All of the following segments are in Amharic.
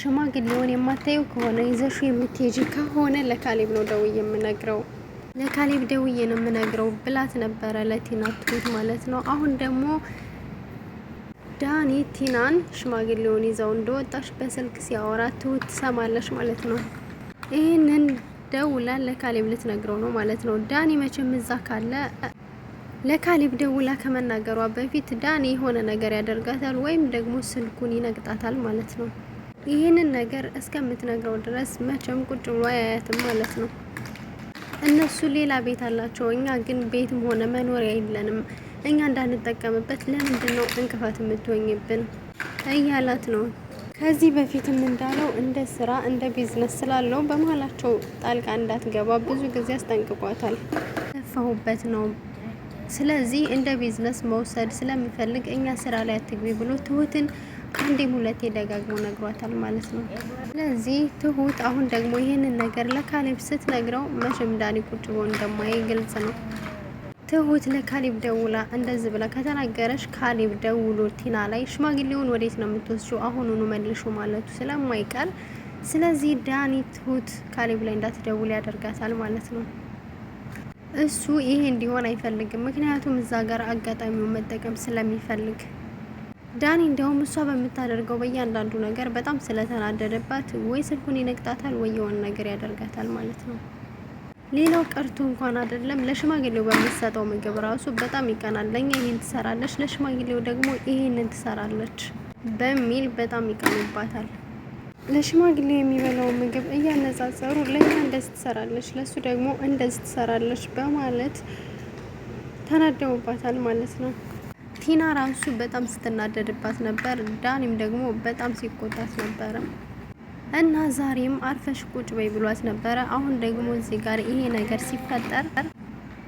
ሽማግሌውን የማታየው ከሆነ ይዘሹ የምትሄጂ ከሆነ ለካሌብ ነው ደውዬ የምነግረው ለካሌብ ደውዬ ነው የምነግረው ብላት ነበረ ለቲና ትሁት ማለት ነው። አሁን ደግሞ ዳኒ ቲናን ሽማግሌውን ይዘው እንደወጣች በስልክ ሲያወራ ትሁት ትሰማለች ማለት ነው። ይህንን ደውላ ለካሌብ ልትነግረው ነው ማለት ነው። ዳኒ መቼም እዛ ካለ ለካሌብ ደውላ ከመናገሯ በፊት ዳኒ የሆነ ነገር ያደርጋታል ወይም ደግሞ ስልኩን ይነቅጣታል ማለት ነው። ይህንን ነገር እስከምትነግረው ድረስ መቼም ቁጭ ብሎ አያያትም ማለት ነው። እነሱ ሌላ ቤት አላቸው፣ እኛ ግን ቤትም ሆነ መኖሪያ የለንም። እኛ እንዳንጠቀምበት ለምንድን ነው እንቅፋት የምትሆኝብን? እያላት ነው። ከዚህ በፊትም እንዳለው እንደ ስራ እንደ ቢዝነስ ስላለው በመሀላቸው ጣልቃ እንዳትገባ ብዙ ጊዜ አስጠንቅቋታል። ለፋሁበት ነው ስለዚህ እንደ ቢዝነስ መውሰድ ስለምፈልግ እኛ ስራ ላይ አትግቢ ብሎ ትሁትን ከአንዴም ሁለቴ ደጋግሞ ነግሯታል ማለት ነው። ስለዚህ ትሁት አሁን ደግሞ ይህንን ነገር ለካሌብ ስትነግረው መቼም ዳኒ ቁጭ ብሎ እንደማያይ ግልጽ ነው። ትሁት ለካሌብ ደውላ እንደዚህ ብላ ከተናገረች ካሌብ ደውሎ ቲና ላይ ሽማግሌውን ወዴት ነው የምትወስጂው? አሁኑኑ መልሹ ማለቱ ስለማይቀር ስለዚህ ዳኒ ትሁት ካሌብ ላይ እንዳትደውል ያደርጋታል ማለት ነው። እሱ ይሄ እንዲሆን አይፈልግም። ምክንያቱም እዛ ጋር አጋጣሚውን መጠቀም ስለሚፈልግ ዳኒ እንዲያውም እሷ በምታደርገው በእያንዳንዱ ነገር በጣም ስለተናደደባት ወይ ስልኩን ይነቅጣታል ወይ የሆነ ነገር ያደርጋታል ማለት ነው። ሌላው ቀርቶ እንኳን አይደለም ለሽማግሌው በምትሰጠው ምግብ ራሱ በጣም ይቀናል። ለኛ ይሄን ትሰራለች፣ ለሽማግሌው ደግሞ ይሄንን ትሰራለች በሚል በጣም ይቀኑባታል። ለሽማግሌው የሚበላው ምግብ እያነጻጸሩ ለእኛ እንደዚህ ትሰራለች፣ ለእሱ ደግሞ እንደዚህ ትሰራለች በማለት ተናደውባታል ማለት ነው። ቲና ራሱ በጣም ስትናደድባት ነበር። ዳኒም ደግሞ በጣም ሲቆጣት ነበረ። እና ዛሬም አርፈሽ ቁጭ በይ ብሏት ነበረ። አሁን ደግሞ እዚህ ጋር ይሄ ነገር ሲፈጠር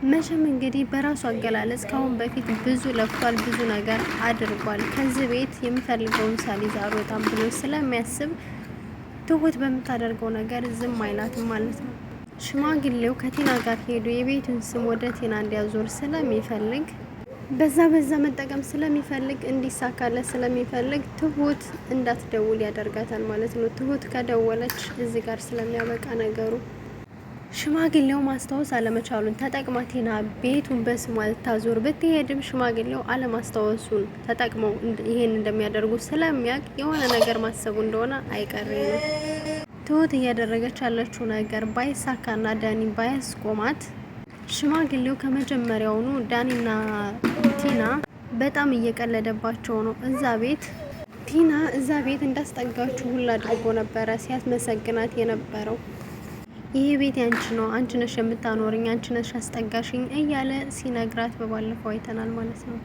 መቼም እንግዲህ በራሱ አገላለጽ ከአሁን በፊት ብዙ ለፍቷል፣ ብዙ ነገር አድርጓል። ከዚህ ቤት የምፈልገውን ሳልይዝ አልወጣም ብሎ ስለሚያስብ ትሁት በምታደርገው ነገር ዝም አይላትም ማለት ነው። ሽማግሌው ከቲና ጋር ሄዶ የቤቱን ስም ወደ ቲና እንዲያዞር ስለሚፈልግ በዛ በዛ መጠቀም ስለሚፈልግ እንዲሳካለት ስለሚፈልግ ትሁት እንዳትደውል ያደርጋታል ማለት ነው። ትሁት ከደወለች እዚህ ጋር ስለሚያበቃ ነገሩ ሽማግሌው ማስታወስ አለመቻሉን ተጠቅማ ቲና ቤቱን በስሟ ልታዞር ብትሄድም ሽማግሌው አለማስታወሱን ተጠቅመው ይሄን እንደሚያደርጉ ስለሚያውቅ የሆነ ነገር ማሰቡ እንደሆነ አይቀሬ ነው። ትሁት እያደረገች ያለችው ነገር ባይሳካና ዳኒ ባያስቆማት ሽማግሌው ከመጀመሪያውኑ ዳኒና ቲና በጣም እየቀለደባቸው ነው። እዛ ቤት ቲና እዛ ቤት እንዳስጠጋችሁ ሁላ አድርጎ ነበረ ሲያስመሰግናት የነበረው። ይሄ ቤት ያንቺ ነው፣ አንቺ ነሽ የምታኖርኝ፣ አንቺ ነሽ አስጠጋሽኝ እያለ ሲነግራት በባለፈው አይተናል ማለት ነው።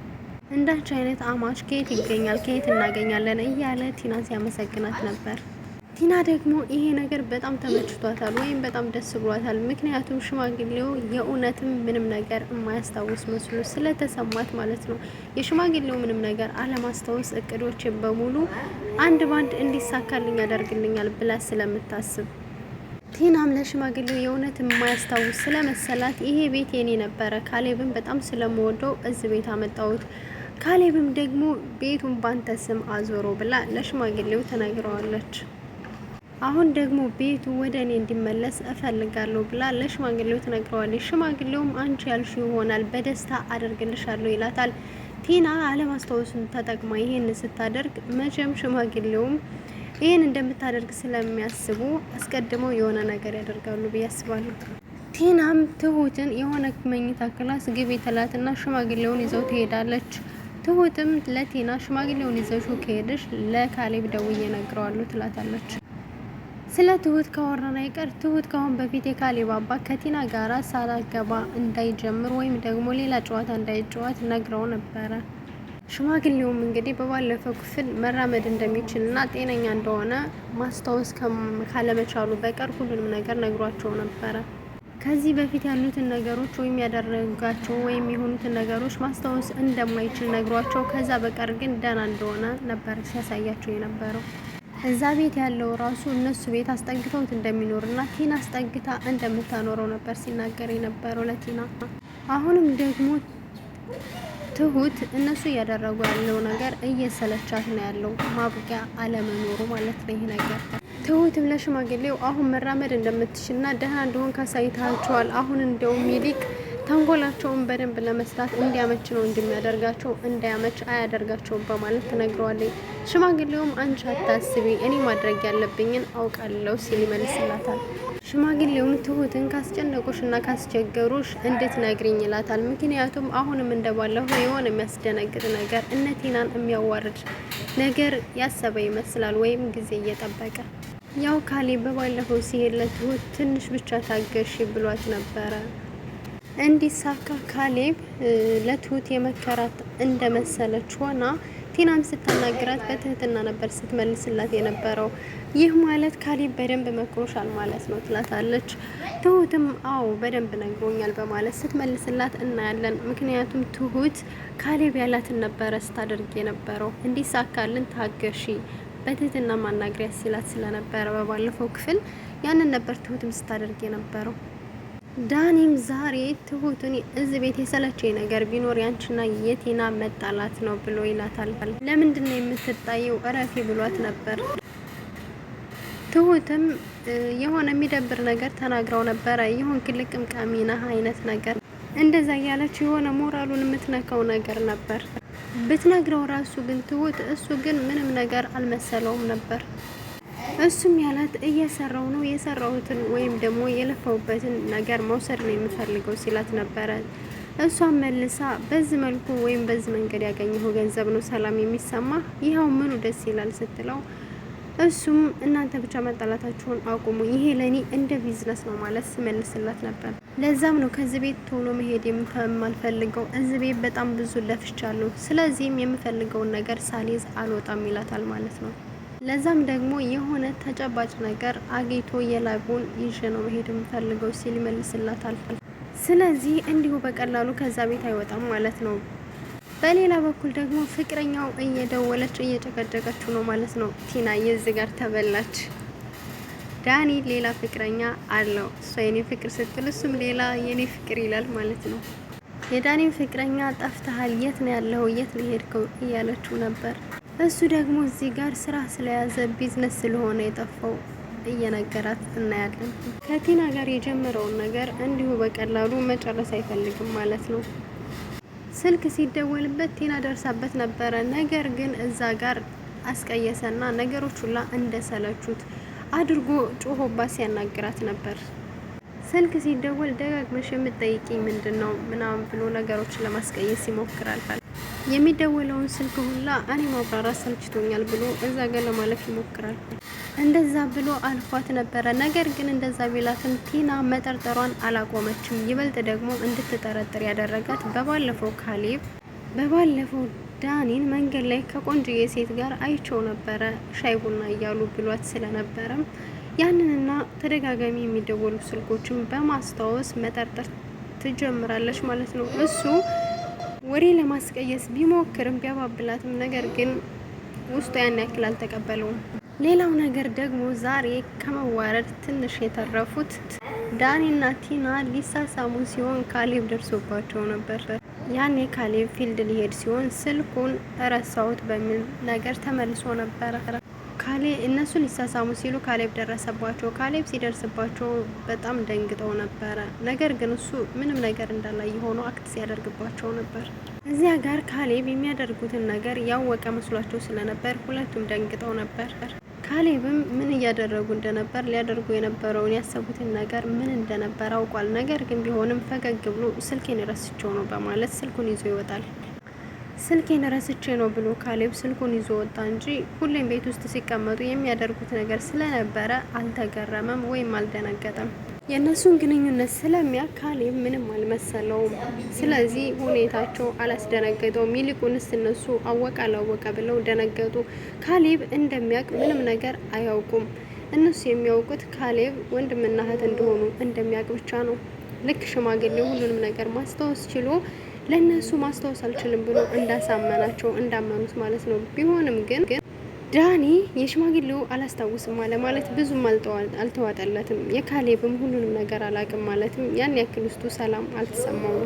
እንዳንቺ አይነት አማች ከየት ይገኛል ከየት እናገኛለን እያለ ቲና ሲያመሰግናት ነበር። ቲና ደግሞ ይሄ ነገር በጣም ተመችቷታል ወይም በጣም ደስ ብሏታል። ምክንያቱም ሽማግሌው የእውነትም ምንም ነገር የማያስታውስ መስሎ ስለተሰማት ማለት ነው። የሽማግሌው ምንም ነገር አለማስታወስ እቅዶችን በሙሉ አንድ ባንድ እንዲሳካልኝ ያደርግልኛል ብላ ስለምታስብ ቲናም ለሽማግሌው የእውነት የማያስታውስ ስለመሰላት ይሄ ቤት የኔ ነበረ፣ ካሌብን በጣም ስለምወደው እዚህ ቤት አመጣሁት፣ ካሌብም ደግሞ ቤቱን ባንተ ስም አዞሮ ብላ ለሽማግሌው ተናግረዋለች። አሁን ደግሞ ቤቱ ወደ እኔ እንዲመለስ እፈልጋለሁ ብላ ለሽማግሌው ትነግረዋለች። ሽማግሌውም አንቺ ያልሽው ይሆናል በደስታ አደርግልሻለሁ ይላታል። ቲና አለማስታወሱን ተጠቅማ ይሄን ስታደርግ መቼም ሽማግሌውም ይህን እንደምታደርግ ስለሚያስቡ አስቀድመው የሆነ ነገር ያደርጋሉ ብዬ አስባለሁ። ቲናም ትሁትን የሆነ መኝታ class ግቢ ትላትና ሽማግሌውን ይዘው ትሄዳለች። ትሁትም ለቲና ሽማግሌውን ይዘሽው ከሄድሽ ለካሌብ ደውዬ እነግረዋለሁ ትላታለች። ስለ ትሁት ካወራን አይቀር ትሁት ካሁን በፊት የካሌብ አባት ከቲና ጋራ ሳላገባ እንዳይጀምር ወይም ደግሞ ሌላ ጨዋታ እንዳይጫወት ነግረው ነበረ። ሽማግሌውም እንግዲህ በባለፈው ክፍል መራመድ እንደሚችልና ጤነኛ እንደሆነ ማስታወስ ካለመቻሉ በቀር ሁሉንም ነገር ነግሯቸው ነበረ። ከዚህ በፊት ያሉትን ነገሮች ወይም ያደረጋቸው ወይም የሆኑትን ነገሮች ማስታወስ እንደማይችል ነግሯቸው፣ ከዛ በቀር ግን ደህና እንደሆነ ነበር ሲያሳያቸው የነበረው። እዛ ቤት ያለው ራሱ እነሱ ቤት አስጠግተውት እንደሚኖርና ቲና አስጠግታ እንደምታኖረው ነበር ሲናገር የነበረው ለቲና። አሁንም ደግሞ ትሁት እነሱ እያደረጉ ያለው ነገር እየሰለቻት ነው ያለው፣ ማብቂያ አለመኖሩ ማለት ነው ይህ ነገር። ትሁትም ለሽማግሌው አሁን መራመድ እንደምትችልና ደህና እንደሆን ካሳይታቸዋል። አሁን እንደውም ይልቅ ተንኮላቸውን በደንብ ለመስራት እንዲያመች ነው እንደሚያደርጋቸው እንዳያመች አያደርጋቸውም በማለት ትነግረዋለች። ሽማግሌውም አንቺ አታስቢ፣ እኔ ማድረግ ያለብኝን አውቃለሁ ሲል ይመልስላታል። ሽማግሌውም ትሁትን ካስጨነቁሽ እና ካስቸገሩሽ እንድትነግሪኝ ይላታል። ምክንያቱም አሁንም እንደባለፈው የሆነ የሚያስደነግጥ ነገር እነ ቲናን የሚያዋርድ ነገር ያሰበ ይመስላል፣ ወይም ጊዜ እየጠበቀ ያው ካሌብ በባለፈው ሲሄድ ለትሁት ትንሽ ብቻ ታገሺ ብሏት ነበረ። እንዲሳካ ካሌብ ለትሁት የመከራት እንደመሰለች ሆና ቲናም ስታናግራት በትህትና ነበር ስትመልስላት የነበረው። ይህ ማለት ካሌብ በደንብ መክሮሻል ማለት ነው ትላታለች። ትሁትም አዎ በደንብ ነግሮኛል በማለት ስትመልስላት እናያለን። ምክንያቱም ትሁት ካሌብ ያላትን ነበረ ስታደርግ የነበረው። እንዲሳካልን ታገሺ በትህትና ማናግሪያ ሲላት ስለነበረ በባለፈው ክፍል ያንን ነበር ትሁትም ስታደርግ የነበረው። ዳኒም ዛሬ ትሁትን እዚህ ቤት የሰለቸኝ ነገር ቢኖር ያንቺና የቲና መጣላት ነው ብሎ ይላታል። ለምንድን ነው የምትጣየው? እረፊ ብሏት ነበር። ትሁትም የሆነ የሚደብር ነገር ተናግረው ነበረ። ይሁን ክልቅምቃሚ ነህ አይነት ነገር እንደዛ እያለች የሆነ ሞራሉን የምትነካው ነገር ነበር ብትነግረው ራሱ ግን ትሁት እሱ ግን ምንም ነገር አልመሰለውም ነበር። እሱም ያላት እየሰራው ነው የሰራሁትን ወይም ደግሞ የለፋውበትን ነገር መውሰድ ነው የምፈልገው ሲላት ነበረ። እሷም መልሳ በዚህ መልኩ ወይም በዚህ መንገድ ያገኘው ገንዘብ ነው ሰላም የሚሰማ ይኸው ምኑ ደስ ይላል ስትለው እሱም እናንተ ብቻ መጣላታችሁን አቁሙ፣ ይሄ ለእኔ እንደ ቢዝነስ ነው ማለት ሲመልስላት ነበር። ለዛም ነው ከዚህ ቤት ቶሎ መሄድ የማልፈልገው፣ እዚህ ቤት በጣም ብዙ ለፍቻለሁ፣ ስለዚህም የምፈልገውን ነገር ሳልይዝ አልወጣም ይላታል ማለት ነው። ለዛም ደግሞ የሆነ ተጨባጭ ነገር አግኝቶ የላቡን ይዤ ነው መሄድ የምፈልገው ሲል ይመልስላታል። ስለዚህ እንዲሁ በቀላሉ ከዛ ቤት አይወጣም ማለት ነው። በሌላ በኩል ደግሞ ፍቅረኛው እየደወለች እየጨቀጨቀችው ነው ማለት ነው። ቲና የዚህ ጋር ተበላች። ዳኒ ሌላ ፍቅረኛ አለው። እሷ የኔ ፍቅር ስትል እሱም ሌላ የኔ ፍቅር ይላል ማለት ነው። የዳኒም ፍቅረኛ ጠፍተሃል፣ የት ነው ያለው፣ የት ነው የሄድከው እያለችው ነበር። እሱ ደግሞ እዚህ ጋር ስራ ስለያዘ ቢዝነስ ስለሆነ የጠፋው እየነገራት እናያለን። ከቲና ጋር የጀመረውን ነገር እንዲሁ በቀላሉ መጨረስ አይፈልግም ማለት ነው። ስልክ ሲደወልበት ቲና ደርሳበት ነበረ። ነገር ግን እዛ ጋር አስቀየሰና ነገሮች ሁላ እንደሰለቹት አድርጎ ጮሆባት ሲያናግራት ነበር። ስልክ ሲደወል ደጋግመሽ የምትጠይቂኝ ምንድን ነው ምናምን ብሎ ነገሮችን ለማስቀየስ ይሞክራል። የሚደወለውን ስልክ ሁላ እኔ ማብራራት ሰልችቶኛል ብሎ እዛ ጋር ለማለፍ ይሞክራል። እንደዛ ብሎ አልፏት ነበረ። ነገር ግን እንደዛ ቢላትም ቲና መጠርጠሯን አላቆመችም። ይበልጥ ደግሞ እንድትጠረጥር ያደረጋት በባለፈው ካሌብ በባለፈው ዳኒን መንገድ ላይ ከቆንጆዬ ሴት ጋር አይቸው ነበረ ሻይ ቡና እያሉ ብሏት ስለነበረም ያንንና ተደጋጋሚ የሚደወሉ ስልኮችን በማስታወስ መጠርጠር ትጀምራለች ማለት ነው። እሱ ወሬ ለማስቀየስ ቢሞክርም ቢያባብላትም ነገር ግን ውስጡ ያን ያክል አልተቀበለውም። ሌላው ነገር ደግሞ ዛሬ ከመዋረድ ትንሽ የተረፉት ዳኒና ቲና ሊሳሳሙ ሲሆን ካሌብ ደርሶባቸው ነበር። ያኔ ካሌብ field ሊሄድ ሲሆን ስልኩን ረሳሁት በሚል ነገር ተመልሶ ነበረ። ካሌ እነሱ ሊሳሳሙ ሲሉ ካሌብ ደረሰባቸው። ካሌብ ሲደርስባቸው በጣም ደንግጠው ነበረ። ነገር ግን እሱ ምንም ነገር እንዳላየ ሆኖ act ሲያደርግባቸው ነበር። እዚያ ጋር ካሌብ የሚያደርጉትን ነገር ያወቀ መስሏቸው ስለነበር ሁለቱም ደንግጠው ነበር። ካሌብም ምን እያደረጉ እንደነበር ሊያደርጉ የነበረውን ያሰቡትን ነገር ምን እንደነበር አውቋል። ነገር ግን ቢሆንም ፈገግ ብሎ ስልኬን ረስቼው ነው በማለት ስልኩን ይዞ ይወጣል። ስልኬን ረስቼ ነው ብሎ ካሌብ ስልኩን ይዞ ወጣ እንጂ ሁሌም ቤት ውስጥ ሲቀመጡ የሚያደርጉት ነገር ስለነበረ አልተገረመም ወይም አልደነገጠም። የእነሱን ግንኙነት ስለሚያውቅ ካሌብ ምንም አልመሰለውም። ስለዚህ ሁኔታቸው አላስደነገጠውም። ይልቁንስ እነሱ አወቀ አላወቀ ብለው ደነገጡ። ካሌብ እንደሚያውቅ ምንም ነገር አያውቁም። እነሱ የሚያውቁት ካሌብ ወንድምና እህት እንደሆኑ እንደሚያውቅ ብቻ ነው። ልክ ሽማግሌው ሁሉንም ነገር ማስታወስ ችሎ ለእነሱ ማስታወስ አልችልም ብሎ እንዳሳመናቸው እንዳመኑት ማለት ነው። ቢሆንም ግን ዳኒ የሽማግሌው አላስታውስም አለ ማለት ብዙም አልተዋጠለትም። የካሌብም ሁሉንም ነገር አላቅም ማለትም ያን ያክል ውስጡ ሰላም አልተሰማውም።